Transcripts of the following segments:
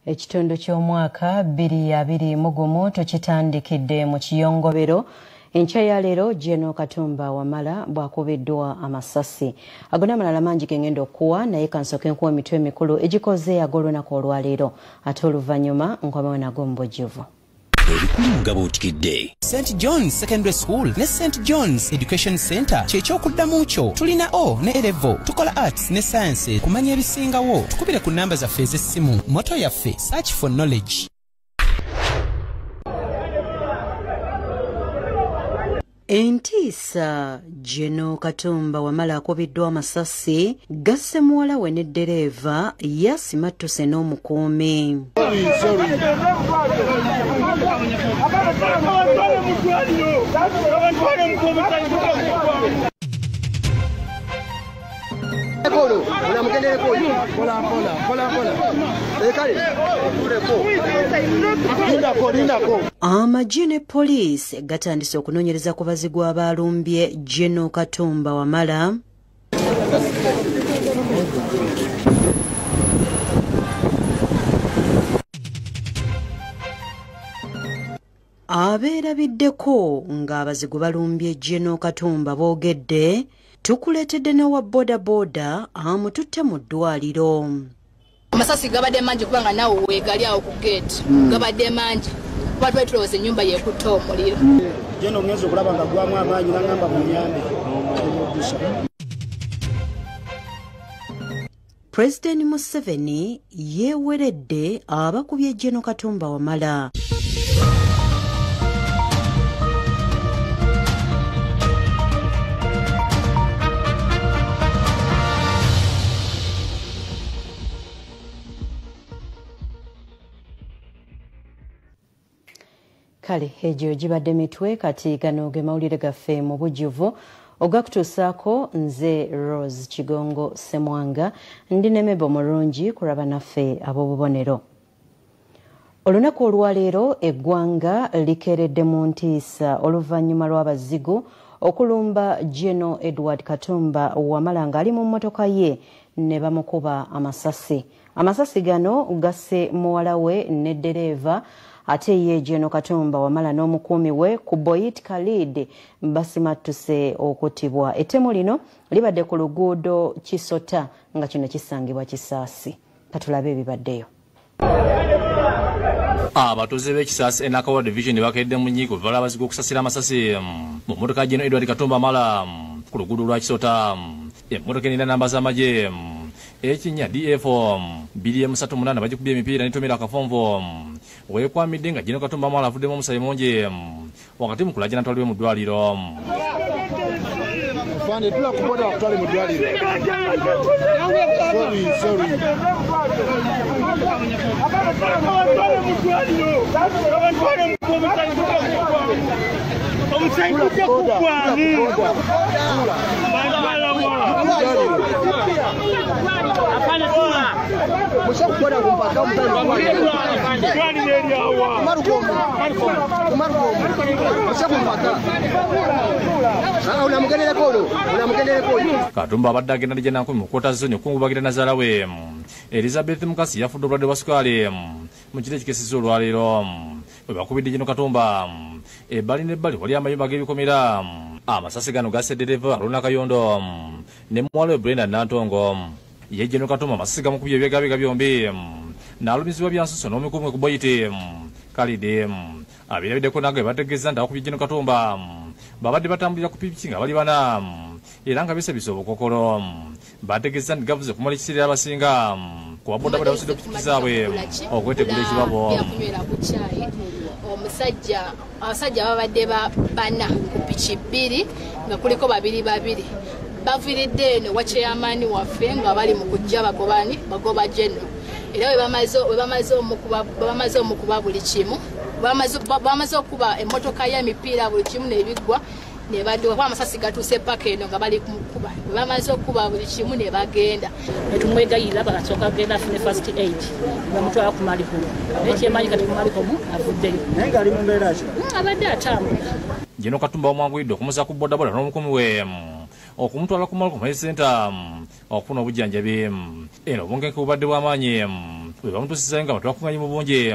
Ekitundu ky'omwaka 2021 tukitandikidde mu kiyongobero. Enkya ya leero General Katumba Wamala bw'akubiddwa amasasi. Ago n'amalala mangi ge ngenda okuwa, naye kansooke nkuwa emitwe emikulu egikoze ag'olunaku olwaleero, ate oluvannyuma nkomewo nago mu bujjuvu. Ebikulu nga bw'otikidde. St John's Secondary School ne St John's Education Center kyekyokuddamu kyo. Tulina O ne A level, tukola arts ne science. Kumanya ebisingawo tukubire ku namba zaffe ez'essimu. Motto yaffe, search for knowledge. Entiisa, General Katumba Wamala akubiddwa amasasi gasse muwala we ne ddereeva yasimattuse n'omukuumi. Amagye ne poliisi gatandise okunoonyereza ku bazigu abaalumbye General Katumba Wamala. Abeerabiddeko ng'abazigu balumbye General Katumba boogedde, tukuleetedde n'owa boodabooda amututte mu ddwaliro. Amasasi gabadde mangi kubanga naawe weegali awo ku geeti, gabadde mangi kuba twali tulowooza ennyumba yeekutte omuliro. Geno ngenza okulaba nga gwamu amaanyi n'angamba munyambe. Pulezidenti Museveni yeeweredde abakubye General Katumba Wamala. Kale egyo gibadde mitwe, kati gano ge mawulire gaffe mu bujjuvu ogakutuusaako nze Rose Kigongo Ssemwanga, ndi ne Mebo Mulungi kulaba naffe ab'obubonero. Olunaku olwaleero eggwanga likeeredde mu ntiisa oluvannyuma lw'abazigu okulumba General Edward Katumba Wamala ng'ali mu mmotoka ye ne bamukuba amasasi. Amasasi gano gasse muwala we ne ddereeva, ate ye General Katumba Wamala n'omukuumi we ku Boyit Khalid basimattuse okuttibwa. Ettemu lino libadde ku luguudo Kisota nga kino kisangibwa Kisaasi. Katulabe ebibaddeyo. Abatuuze b'Ekisaasi e Nakawa Division bakedde mu nnyiiko bwe abazigu okusasira amasasi mu mmotoka General Edward Katumba Wamala ku luguudo lwa Kisota. Emmotoka erina namba z'amagye ekinya DF 238 bagikubye emipiira n'etomera akafonvo weekwamidde nga General Katumba Wamala avuddemu omusaayi mungi wakati mu kulajana atwalibwe mu ddwaliro. Katumba abadde agenda ne Nankumi mu kkoota zone okungubagira nazaala we Elizabeth Mukasi yafudde obulwadde bwa sukaali mu kiro ekikesezza olwaleero. Bwe bakubidde General Katumba ebbali n'ebbali wali amayumba g'ebikomera. Amasasi gano gasse ddereeva Haruna Kayondo ne muwala we Brenda Nantongo. Ye General Katumba amasasi gamukubye ebyegabega byombi n'alumizibwa byansusso n'omukuumi ku Boyiti Khalid. Abeerabiddeko nange bategeeza nti abakubye General Katumba babadde batambulira ku pikipiki nga bali bana era nga beesabisa obukokolo. Bategeeza nti gavuze okumala ekiseera abasinga ku babodaboda basudde pikipiki zaabwe okwetegula ekibabo. Abasajja babadde bana ku piki bbiri nga kuliko babiri babiri. Baviiridde eno wa chairman waffe nga bali mu kujja bagobani bagoba General. Era we bamaze omukuba buli kimu, bamaze okuba emmotoka y'emipiira buli kimu n'ebiggwa ne badduka kuba amasasi gatuuse paka eno nga bali kumukuba. Bwe bamaze okuba buli kimu ne bagenda. Ne tumwegayirira bakasooka agenda afune first aid bamutwala ku Malikomu. Naye kyemanyi kati ku Malikomu avuddeyo. Naye ng'ali mu mbeera ki? Abadde atambula. General Katumba wamwanguyidde okumuza ku bodaboda n'omukuumi we okumutwala ku Malcolm Health Center okufuna obujjanjabi. Eno obunkenke bubadde bw'amaanyi Bwe bamutuusizaayo nga batwakunganye mu bungi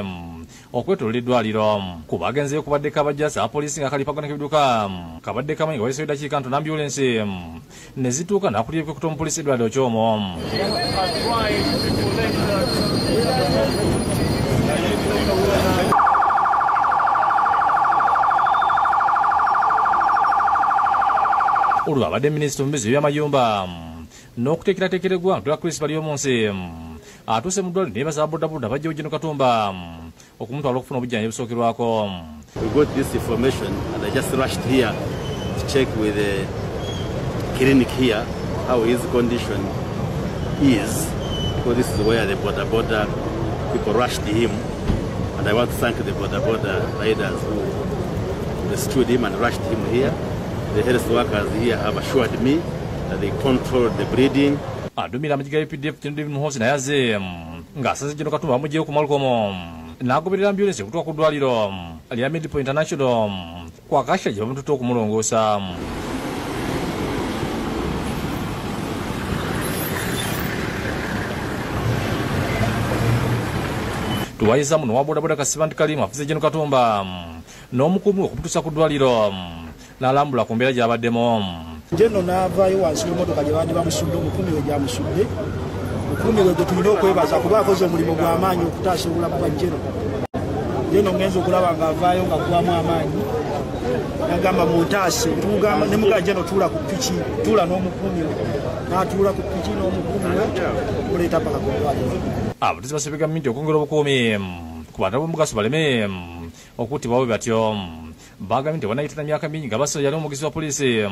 okwetoloola eddwaliro. Ku bagenzeeyo kubaddeko abajjaasi abapoliisi nga kalipagana k'ebidduka kabadde kamanyi nga wayiseeyo eddakiika ntono ambyulensi ne zituuka n'akulira ebyekuta omupoliisi eddwaliro ky'omwo. Olwo abadde minisita omubeezi w'ebyamayumba n'okuteekerateekera eggwanga Dr. Chris Baryomunsi atuuse mu ddwaliro neebaza ababodaboda bajjawo Gen. Katumba okumutwala okufuna obujjanjabi obusookerwako. We got this information and I just rushed here to check with the clinic here how his condition is, because this is where the boda boda people rushed him, and I want to thank the boda boda riders who rescued him and rushed him here. The health workers here have assured me that they controlled the bleeding. Adumira amagye ga UPDF Gen. David Muhoozi naye azze ng'asaze Gen. Katumba bamuggyeyo ku Malcolm n'agoberera ambyulensi okutuuka ku ddwaliro lya Medipo International ku Akasha gye bamututte okumulongoosa. Tuwayiza muno wa bodaboda Kasibanti Kalimu afuze Gen. Katumba n'omukuumi okumutuusa ku ddwaliro n'alambula ku mbeera gy'abaddemu. Jeno n'avaayo wansi w'emmotoka gye baali bamusudde, omukuumi we gyamusudde. Omukuumi we gwe tulina okwebaza kuba akoze omulimu gw'amaanyi okutaasa obulamu bwa Jeno. Jeno ngenza okulaba ng'avaayo ng'aggwamu amaanyi, n'agamba muntaase, ne mugamba Jeno tuula ku piki, tuula n'omukuumi we. N'atuula ku piki n'omukuumi we okuleeta paka ku ddwaliro. Abatuuze basabye gavumenti okwongera obukuumi ku bantu ab'omugaso baleme okuttibwa bwe batyo. Bagambye nti wanayita myaka mingi nga basajja yali omugizi wa poliisi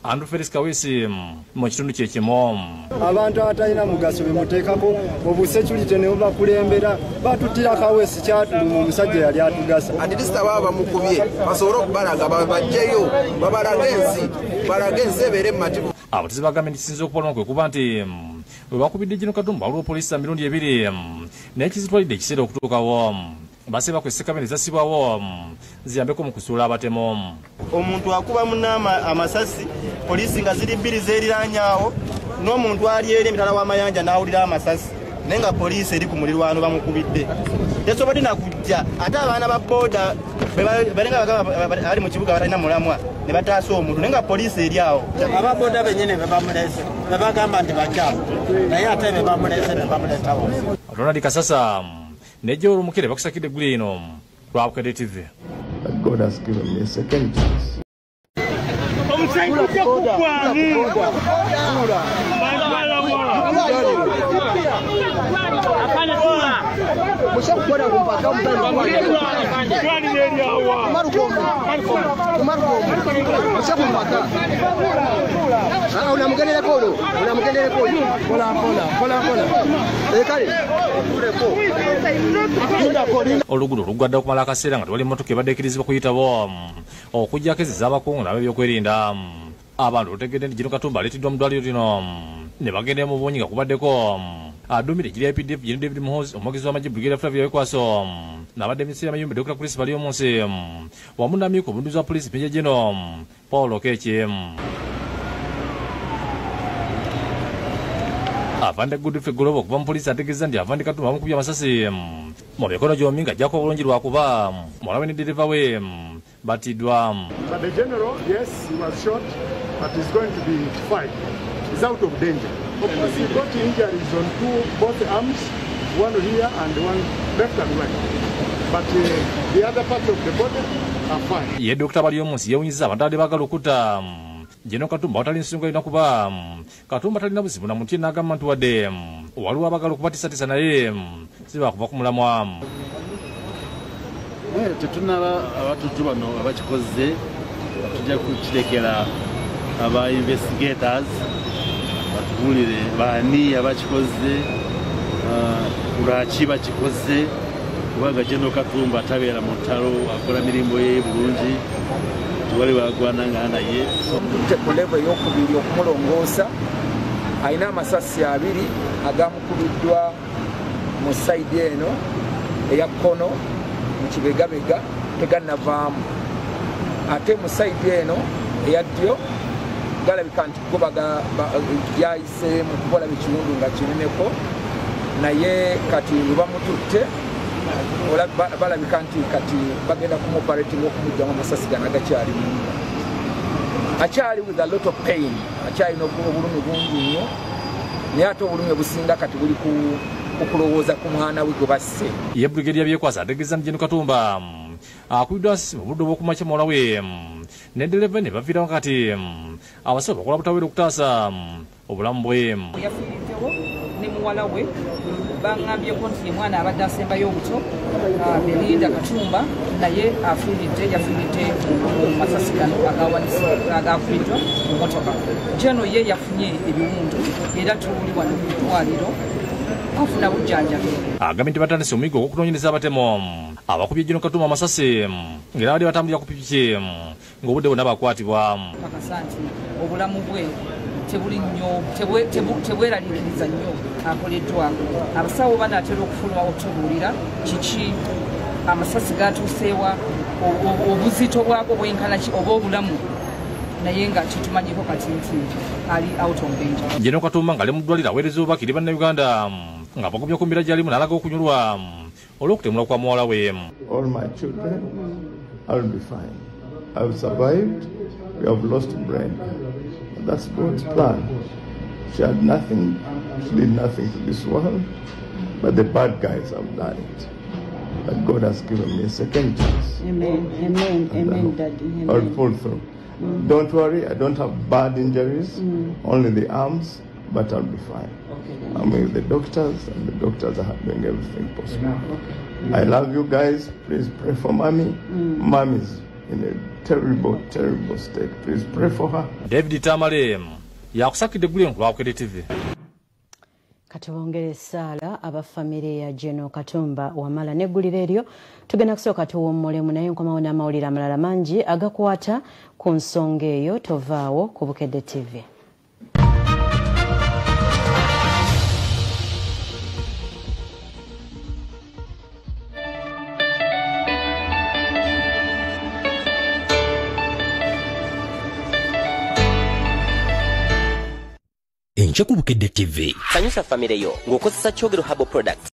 Andrew Felix Kaweesi mu kitundu kye kimu. Abantu abatalina mugaso bemuteekako obusecurite ne bubakulembera batuttira Kaweesi kyatuluma omusajja yali atugasa. At least ababa bamukubye basobole okubalaga babajjeyo babalage ensi balage ensi ebeere mu matibu. Abatuuze bagambye nti kisinza okubaluma kwe kuba nti bwe bakubidde Gen. Katumba waliwo poliisi emirundi ebiri naye kizitwalidde ekiseera okutuukawo. Basaba kweseka zassibwawo ziyambeko mu kusuula abatemu. Omuntu akuba munna amasasi poliisi nga ziri bbiri zeeriraanyaawo n'omuntu ali eri emitala w'amayanja n'awulira amasasi naye nga poliisi eri ku mulirwano bamukubidde tesobodde na kujja. Ate abaana ba booda balinga abali mu kibuga batalina mulamwa ne bataasa omuntu naye nga poliisi eri awo. Ababoda bennyini be bamuleese be bagamba nti bakyamu naye ate be bamuleese ne bamuleetawo. Ronald Kasasa nejjo olumukere bakusakidde eggulu eno lwa Bukedde TV. God has given me a second chance. Oluguudo olugwadde okumala akaseera nga tewali mmotoka ebadde ekkirizibwa kuyitawo okuggyako ezo ez'abakungu n'ab'ebyokwerinda. Abantu olutegedde nti Gen. Katumba aleeteddwa mu ddwaliro lino ne bagenda mu bungi nga kubaddeko aduumira eggye lya UPDF Gen. David Muhoozi, omuwagizi w'amagye Brigadier Flavia Wekwaso, n'abadde minisita y'amayumba Dr. Chris Baryomunsi wamu n'amyuka omuduumizi wa poliisi Major General Paul Okech. Afande Godfrey Golobo okuva mu poliisi ategeeza nti Afande Katumba bamukubye amasasi mu mikono gyombi ng'ajjako obulungi lwakuba muwala we ne ddereeva we batiddwa. But the general, yes, he was shot, but he's going to be fine. He's out of danger. Of course, he got injuries on both arms, one here and one left and right. But the other parts of the body are fine. Ye Dr. Baryomunsi yeewunyizza abantu abadde baagala okutta Gen. Katumba awatali nsonga yonna kuba Katumba talina buzibu na muntu yenna agamba nti wadde waliwo abaagala okubatiisatiisa naye si baakuva ku mulamwa. Tetunaba abatujju bano abakikoze tujja kukirekera aba investigators batubuulire baani abakikoze, lwaki bakikoze, kubanga Gen. Katumba tabeera mu ntalo, akola mirimu ye bulungi, tewali bagwananga naye. Tutte ku level ey'okubiri okumulongoosa, alina amasasi abiri agamukubiddwa mu sayidi eno eya kkono mu kibegabega tegannavaamu, ate mu sayidi eno eya ddyo galabika nti go yayiseemu kuba olaba ekiwundu nga kineneko Naye kati bamututte balabika nti kati bagenda kumoperating okumugyamu amasasi gano agakyali munda. Akyali with a lot of pain, akyalina obulumi bungi nnyo, naye ate obulumi obusinga kati buli ku okulowooza ku mwana we gwe basse. Ye Brigadier Byekwasa ategeeza nti Gen Katumba akubiddwa mu budde obw'okumakya muwala we ne ddereeva ne baviirawo kati abasawo bakola butaweera okutaasa obulamu bwe. Yafiiriddewo ne muwala we, baŋŋambyeko nti ye mwana abadde asembayo obuto Belinda Katumba, naye afiiridde, yafiiridde mu masasi gano agakubiddwa mu mmotoka. Jeno ye yafunye ebiwundu era tuli wano ku ddwaliro afuna bujjanjabi. Agambye nti batandise omuyiggo ogw'okunoonyereza abatemu abakubye Gen Katumba amasasi ng'era babadde batambulira ku pikipiki ng'obudde bwonna bakwatibwa. Kakasa nti obulamu bwe tebuli nnyo, tebweraliikiriza nnyo akoleddwako. Abasawo banaatera okufuluma okutubuulira kiki amasasi gatuuseewa, obuzito bwako bwenkana ki oba obulamu, naye nga kyetumanyiko kati nti ali out of danger. Gen Katumba ng'ali mu ddwaliro aweereza obubaka eri Bannayuganda nga bagumya ku mbeera gy'alimu n'alaga okunyulwa olw'okutemulwa kwa muwala we. All my children, I'll be fine. I've survived. We have lost Brenda. That's God's plan. She had nothing, she did nothing to this world, but the bad guys have done it. But God has given me a second chance. Amen, amen, amen, Daddy. Amen. I'll pull through. Don't worry, I don't have bad injuries, only the arms, but I'll be fine. Okay. I'm with the doctors, and the doctors are doing everything possible. Okay. I love you guys. Please pray for Mommy. Mommy's in a terrible, terrible state. Please pray for her. David Tamale yakusakidde eggulire ku Bukedde TV. Katubongere essaala aba famire ya Gen Katumba Wamala n'eggulire eryo tugenda kusooka tuwummulemu, naye nkomawo n'amawulire amalala mangi agakwata ku nsonga eyo. Tovaawo ku Bukedde TV. Enkya ku Bukedde TV. Sanyusa famire yo ng'okozesa Kyogero Herbal Products.